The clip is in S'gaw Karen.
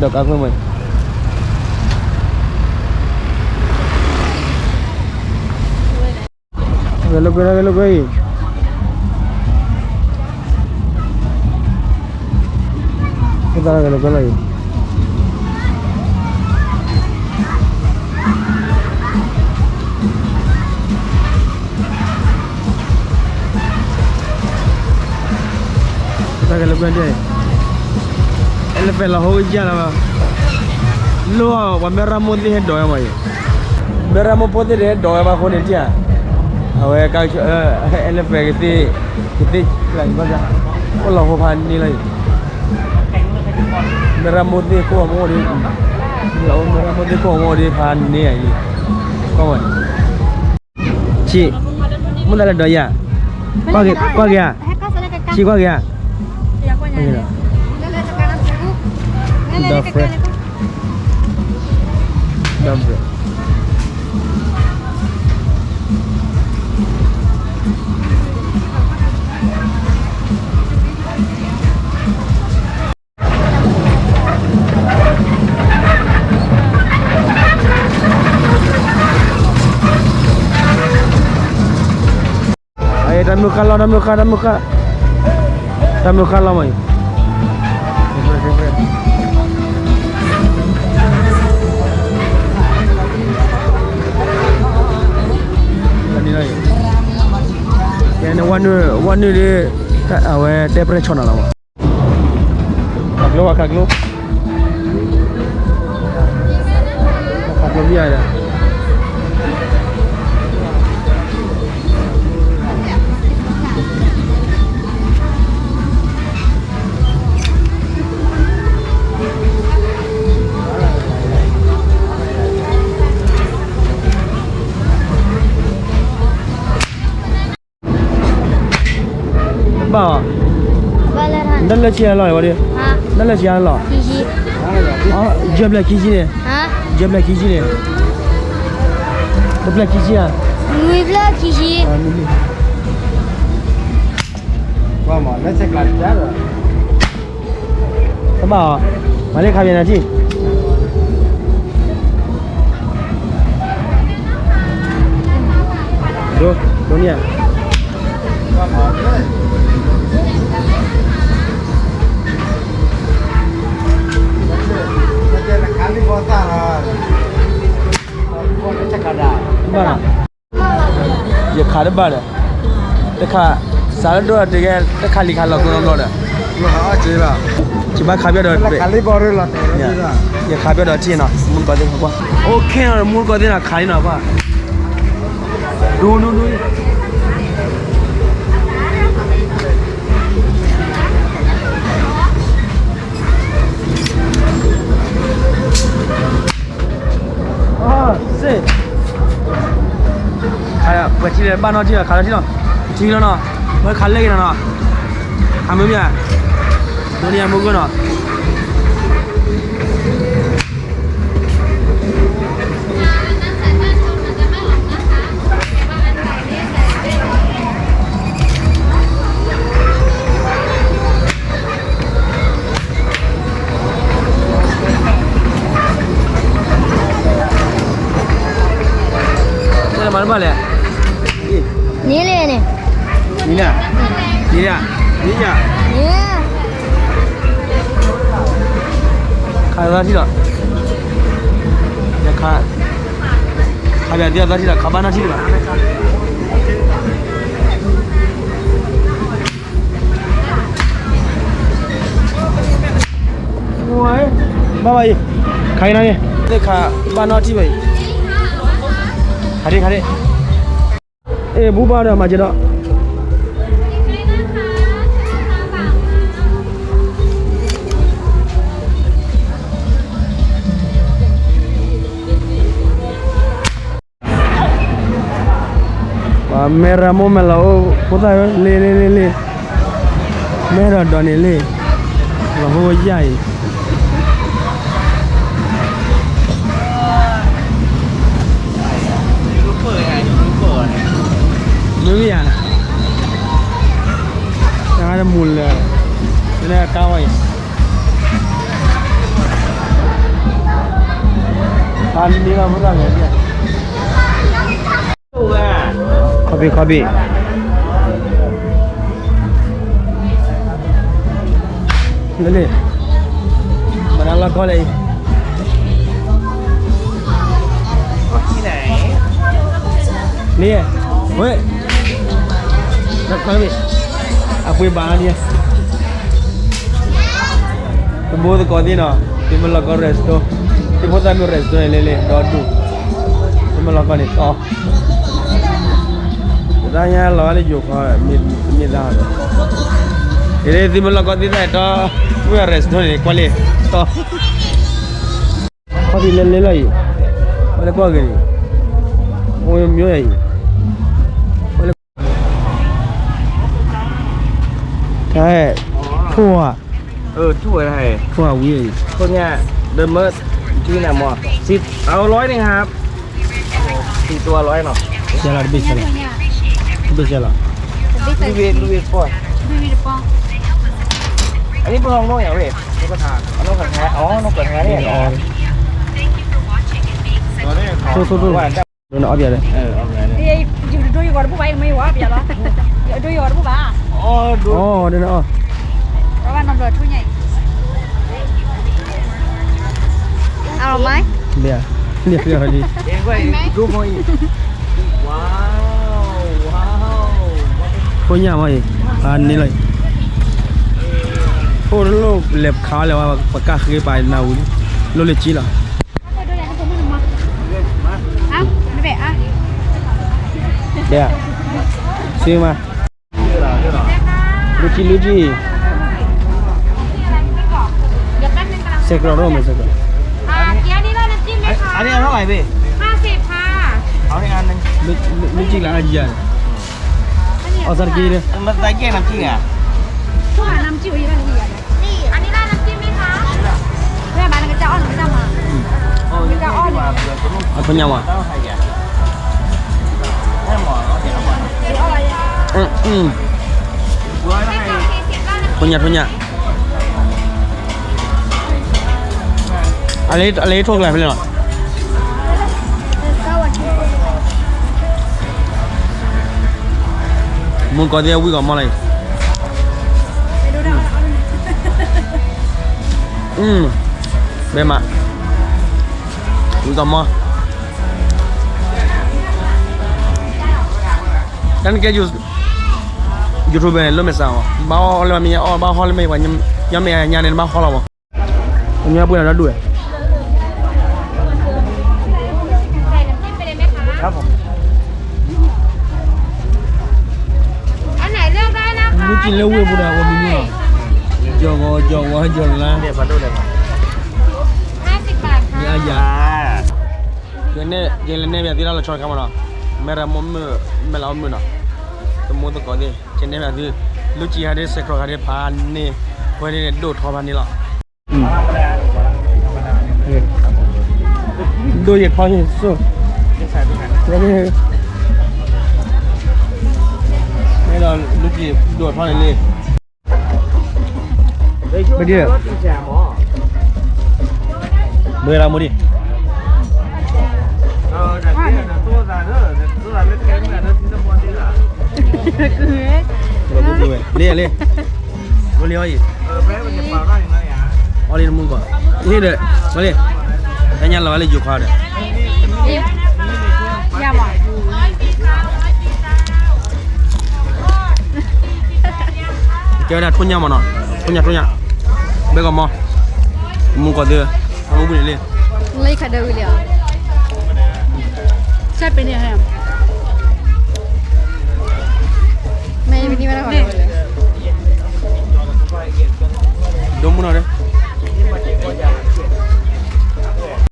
ဒီးကးကွဲမး, ဂဲၤလိာ်ကွဲ ဂဲၤလိာ်ကွဲအံၤ, ဖိသၣ်ဂဲၤလိာ်ကွဲလီၤအံၤ. တၢ်ကလဲၤကွၢ်ဒၣ်အံၤ, အဲလဖဲလီၤဟိကယၢ်လီၤ, လီၤပှၤမဲရမိၢ်သ့ၣ်ဟဲဒိးဝဲမးအံၤ, မဲရမိၢ်ဖိသ့ၣ်တဟဲဒိးဝဲဘၣ်အဃိန့ၣ်တၢ်, အဝဲက, အဲလဖဲကသ့ၣ်, ကသ့ၣ်, အိၣ်လီၤဟိဖးန့ၢ်လီၤအံၤ, မဲရမိၢ်သ့ၣ်ကိၢ်အမိၢ်ဒီး, မဲရမိၢ်သ့ၣ်ကိၢ်အမိၢ်ဒီးဖးန့ၢ်အံၤ, ကွၢ်ဝဲ ဆံး, မုၢ်သးလဲၤဒိးယၤ, ကွၢ်က့ၤဧါ, ဆံးကွၢ်က့ၤဧါ, ဒီး, ဒီး, တၢ်မုၢ်ဃၢ်လီၤ တၢ်မုၢ်ဃၢ် တၢ်မုၢ်ဃၢ်, တၢ်မုၢ်ဃၢ်လီၤမးအံၤ, ဝဲနုာ်ဒီး, အဝဲတဲပြဲၣ်ဆီၣ်နၤလီၤမး, ခးကျိ ခးကျိ, ခးကျိမ့ၢ်ဧါဒီး ဘၣ်အီၤ, တၢ်လၢဆံးအါလီၤဝဲဒီး, တၢ်လၢဆံးအါလီၤ, ယဲၢ်ဘျဲၣ်ခံဆံန့ၣ်, ယဲၢ်ဘျဲၣ်ခံဆံန့ၣ်, တဘျဲၣ်ခံဆံဧါ, နွံဘျဲၣ်ခံဆံ, တဘၣ်အီၤ, မၤလၢခါပျဲနၤထံၣ်, ဒိ, ဒိန့ၣ်ဧါ, ဘၣ်, ယခးတဘၣ်ဒီး, တခး, စးလၢဒိၣ်ဒီးတကဲ တခးလံာ်ခးလီၤကျိနီတဘျီဒီး, ယဘၣ်ခးပၠီဒီး, ယခးပၠီဒီးထံၣ်နီၤ မူတကိးသ့ၣ်နီၤကွၢ်, အိၣ်ခဲနီၤ မူတကိးသ့ၣ်နီၤ ခးလံနီၤကွၢ်, ဒိ, ဒိ, ဒိ စ့ၢ်, ခးပှဲၤထံလၢဘၣ်နီၢ်ထံလီၤ ခးလီၤထံလီၤ, ထံလီၤနီၤ, မ့ၢ်ခးလၢက့ၤနီၤနီၤ, ခးမ့ၢ်မ့ၢ်ဧါ, ဒိန့ၣ်မုၢ်ဂၢၢ်နီၤ. မၤတဘၣ်လဲၣ်, နံၤလဲၣ်န့ၣ်, နံၤညါ, နံၤညါ, နံၤညါ, ခးသီထံလီၤ, ခး, ခးပၠီသီထံလီၤ ခးဘၣ်နီၢ်ထံလီၤ. ဘၣ်ဘၣ်အံၤ, ခးက့ၤနီၤန့ၣ်, သ့ၣ်ခးဘၣ်နီၢ်ထံဘၣ်အံၤ, ခးဒ့ၣ်ခးဒ့ၣ်, အ့ၣ် ဘူဘၣ်ဒီးမၤကဲဒီး ပှၤမဲရမိၢ်မဲလီၤအိၣ် ဖိသၣ်ဧၢ လ့လ့လ့လ့, မ့ၢ်ဒီးဒိးန့ၣ်လ့, လီၤဟိယၢ်အံၤ, မ့ၢ်မ့ၢ်ဧါ, တၢ်တမူလၢာ်, လၢကါဝဲအံၤ. ခီၣ်ဘ့ၣ် ခီၣ်ဘ့ၣ် လၢန့ၣ် မနုၤလီၤကီလဲၣ်အံၤ န့ၣ် ဝဲ လီၤကီဘ့ၣ် အပှ့ၤဘၣ်လီၤန့ၣ် တဘိသကိးသ့ၣ်နီၤ သုမ့ၢ်လီၤကီ restaurant သုဖိသၣ်မ့ၢ် restaurant န့ၣ်လဲၣ်လဲၣ် ဒီဒူၣ် သုမ့ၢ်လီၤကီန့ၣ်တီ တၢ်ညါလီၤလၢယိၤဃီ မ့ၢ်သးဒီး ယၤသုမ့ၢ်လီၤကီသ့ၣ်တၢ်တီ မ့ၢ် restaurant န့ၣ် ကွၢ်လံ တီ ခီၣ်ဖံးလဲလဲလီၤအံၤ ဝဲလၢကွၢ်ဂ့ၤန့ၣ် အိၣ်မျိုးအံၤ ဝဲလၢ တၢ်ဟဲ ထိၣ်ဧါ เออ ถ้วยอะไร ထိၣ်ဧါဝံၤအံၤ พวกเนี้ย เดิมเมอร์ ที่ไหนหมอ สิบ เอาร้อยหนึ่งครับ สี่ตัวร้อยเนาะ ရှဲလီၤ တဘ့ၣ်ရှဲလီၤ တဘ့ၣ်ရှဲလီၤ ลูกเวทลูกเวทปอย อันนี้พวกน้องนกอย่างเว้ย นกกระทา อ๋อ นกกระทา อ๋อนกกระทาเนี่ย อ๋อ โทษโทษโทษ ว่า โดนเอาเบียร์เลย เออ เอาเบียร์เลย เดี๋ยวดูอยู่ก่อนผู้ไปไม่ว่าเบียร์เหรอ เดี๋ยวดูอยู่ก่อนผู้บ้า อ๋อ ดู อ๋อ เดี๋ยวนะ อ๋อ เพราะว่าน้ำเดือดทุ่งใหญ่ เอาไหม เบียร์ เบียร์เบียร์ดี เองก็อีกรูปมองอีก ว้าว ว้าว ဖိညၣ်မ့ၢ်အံၤ အန့ၣ်လီၤအံၤ အိၣ်တလိၣ်လဲၤခးလဲၤဝဲ ပကၢ်ဃ့ပာ်နၤဝံၤလံ လိၣ်လၢကံလီၤ ဘဲ ซื้อมา ลูกชิ้นลูกชิ้น เดี๋ยวแป๊บนึงกำลัง ใส่กรอกร่วมเลย ใส่กรอก อ่าเกี๊ยวนี่ราดน้ำจิ้มไหมคะ อันนี้เอาเท่าไหร่พี่ ห้าสิบค่ะ เอาอีกอันหนึ่ง ลูกลูกชิ้นละอันใหญ่ เอาสักกี่เนี่ย มันใส่แยกน้ำจิ้มอ่ะ พวกน้ำจิ้มอยู่บ้านนี่ อันนี้ราดน้ำจิ้มไหมคะ แม่บ้านก็จะอ้อนหรือจะมา ก็อ้อน အဖညဝါ ဖည ဖည အလဲ အလဲထိၣ်ကျါဖဲလဲၣ်နီၤ မုၢ်ကီၢ်သ့ၣ်ဝံၣ်ကီးမီၢ်လီၤအံၤ ဘဲမး ဝံၣ်ကီးမီၢ် တၢ်နကဲ YouTube န့ၣ် လိၣ်မဲာ်ဆှးအီၤ ဘၣ်အီၣ်လၢမ့ၢ်အီၣ် ဘၣ်ဟီၣ်လၢမ့ၢ်ပှၤ ညါမဲာ်ညါန့ၣ် နဘၣ်ဟီၣ်လီၤမး အညါပှ့ၤလီၤဒီဒူၣ်ဝဲ ครับผม อันไหนเลือกได้นะคะ မုၢ်ကံလၢဝ့ၢ်ပူၤဒီး အီၣ်မံၤမံၤလီၤ ယီၤဂီၤ ယီၤဝါ ယီၤလါ ห้าสิบบาทค่ะ ယၤယၤ ယလဲၤနဲၣ်ပၠးသုတၢ်လီၤဆီတခါမးနီၤ မဲရမိၢ်မုၣ် မဲလၢအီၣ်မုၣ်နီၤ သမူသကိးသ့ၣ် ကနဲၣ်ပၠးသု လူကံဟးဒ် ဆဲးကြီၤဟးဒ်ဖးန့ၣ် ဝဲန့ၣ်ဒိၣ်ထီဖးန့ၣ်လီၤ ဒိၣ်ယဲၢ်ထီယဲၢ်စိၣ် ဝဲန့ၣ် မ့ၢ်ဒီးလူကံဒိၣ်ထီန့ၣ်လံ ဘယ်ဒီး ဘယ်လာမူဒီး လ့လ့ ဘိလ့အီၤအံၤ အီလံနမူကီး လ့ဒီး မ့ၢ်လ့ တၢ်ညါလီၤဝဲလၢယိၤခါဒီး ကဲဝဲဒၣ်ထိၣ်ညၣ်မးနီၤ ထိၣ်ညၣ်ထိၣ်ညၣ် ဘဲကီးမီၢ် မူကီးသ့ အမူပူၤန့ၣ်လံ လၢခါဒၢဝံၤလံ ဆက်ပင်းနေဟဲ မ့ၢ်မနုၤဝဲဒၣ် ဒိမူနီၤ